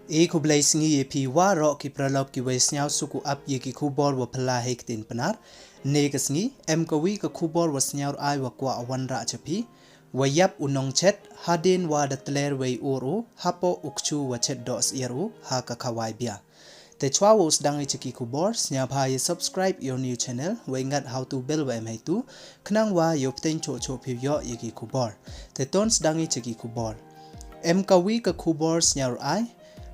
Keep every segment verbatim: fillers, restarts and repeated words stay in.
E khublei sngi ïa phi waroh ki paralok kiwei sniawsuk u ap ïa ki khubor wa phylla ha ktien Pnar. Ne ka sngi em kawi ka khubor wa sniaw rai wa kwah wan rah cha phi. Wa ïap u nongchet hadien wa da tler wei ur u hapoh u kchu wa chet doh syiar u ha ka khawai bia. Te chwa wa u sdang ïa ki khubor, sniawbha ïa subscribe ïa u new channel, wei ngat ha u tu bell wa em hei tu, khnang wa ïoh pteng choh choh phi ïoh ïa ki khubor. Te ton sdang ïa ki khubor. Em kawi ka khubor sniaw rai,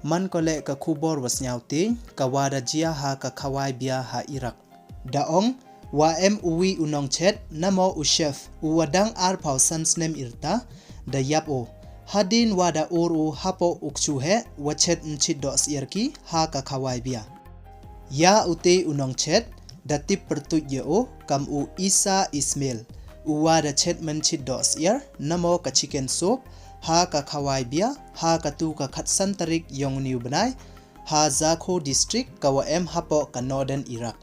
man ko leh ka khubor wa sniaw tieng, ka wa da jia ha ka khawai bia ha Iraq. Da ong, wa em uwi u nongchet, namo u chef, u wa dang arphaw san snem ïrta, da ïap u. Hadien wa da ur u hapoh u kchu heh, wa chet mchit doh syiar ki, ha ka khawai bia. Ïa u te u nongchet, da tip pyrtuit ïa u, kam u Isa Ismail, u wa da chet mchit doh syiar, namo ka chicken soup, ha ka khawai bia, ha ka tu ka khatsan tarik yong u ni u bnai, ha Zakho District ka wa em hapoh ka Northern Iraq.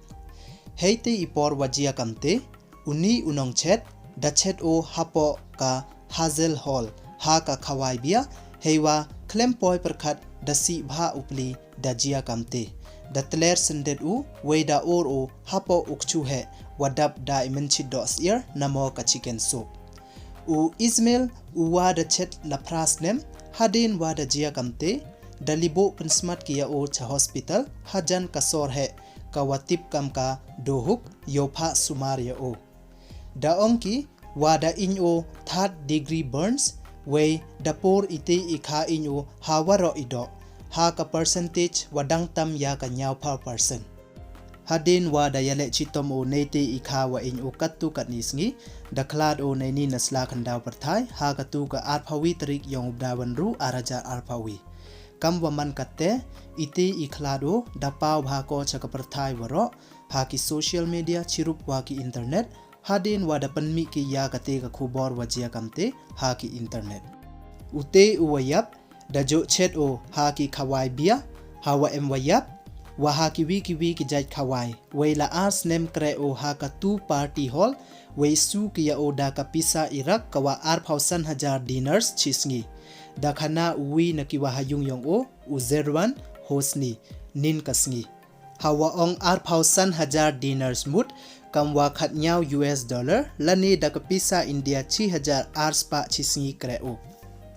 Hei te i por wa jia kam te, u ni u nongchet, da chet u hapoh ka Hazel Hall, ha ka khawai bia, hei wa khlem poi pyrkhat da sih bha u pli da jia kam te. Da tler syndet u, wei da ur u hapoh u kchu heh, wa dap da i mchit doh syiar, namo ka chicken soup. U Ismail, u wa da chet la phra snem, hadien wa da jia kam te, da libuh pynsmat ki ïa u cha hospital, hajan ka sor heh, ka wa tip kam ka Dohuk, ïoh phah sumar ïa u. Da ong ki, wa da ing u third degree burns, wei da pur i te i kha ing u ha waroh i doh, ha ka percentage wa dang tam ïa ka ïaw phaw percent. Hadien wa da ïaleh chitom u nei te i kha wa ing u katto katne sngi, da khlad u nei ni na sla khyndaw pyrthai, ha ka tu ka arphaw wi tarik yong u bnai wa ynru ar hajar arphaw wi. Kam wa man katte, i te i khlad u, da paw bha ko cha ka pyrthai waroh, ha ki social media chirup wa ki internet, hadien wa da pynmih ki ïa ka te ka khubor wa jia kam te, ha ki internet. U te u wa ïap, da joh chet u ha ki khawai bia, ha wa em wa ïap, wa ha ki wi ki wi ki jait khawai, wei la ar snem kreh u ha ka tu party hall, wei su ki ïa u da ka pisa Iraq ka wa arphaw san hajar dinars chi sngi. Da khana u wi na ki wa ha yung yong u, u Zerwan Hosni, nin ka sngi. Ha wa ong arphaw san hajar dinars mut, kam wa khatnyaw U S dollar, lane da ka pisa India chi hajar ar spah chi sngi kreh u.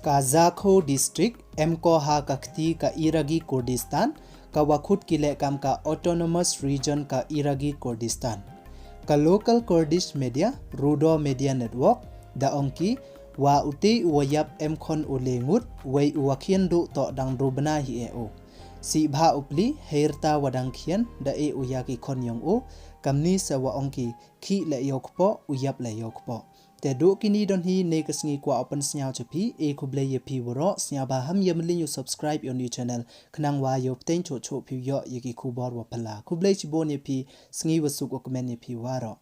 Ka Zakho District, em ko ha ka kti ka Iraqi Kurdistan, ka wa khut ki leh kam ka Autonomous Region ka Iraqi Kurdistan. Ka local Kurdish media, Rudo Media Network, da ong ki, wa u te u wa ïap em khon u le ngut, wei u wa khian duh toh dang hynru bnai hi eh u. Sih bha u pli, hei rta wa dang khian, da eh u ïa ki khon yong u, kamni sa wa ong ki, khih leh ïoh kpoh, u ïap leh ïoh kpoh. Te duh kini don hi ne ka sngi kwah u pynsniaw cha phi, e khublei ïa phi waroh, sniawbha ham ïa mlien u subscribe ïa u new channel, khnang wa ïoh pteng choh choh phi ïoh ïa ki khubor wa phylla. Khublei chibun ïa phi, sngi wa suk u kmen ïa phi waroh.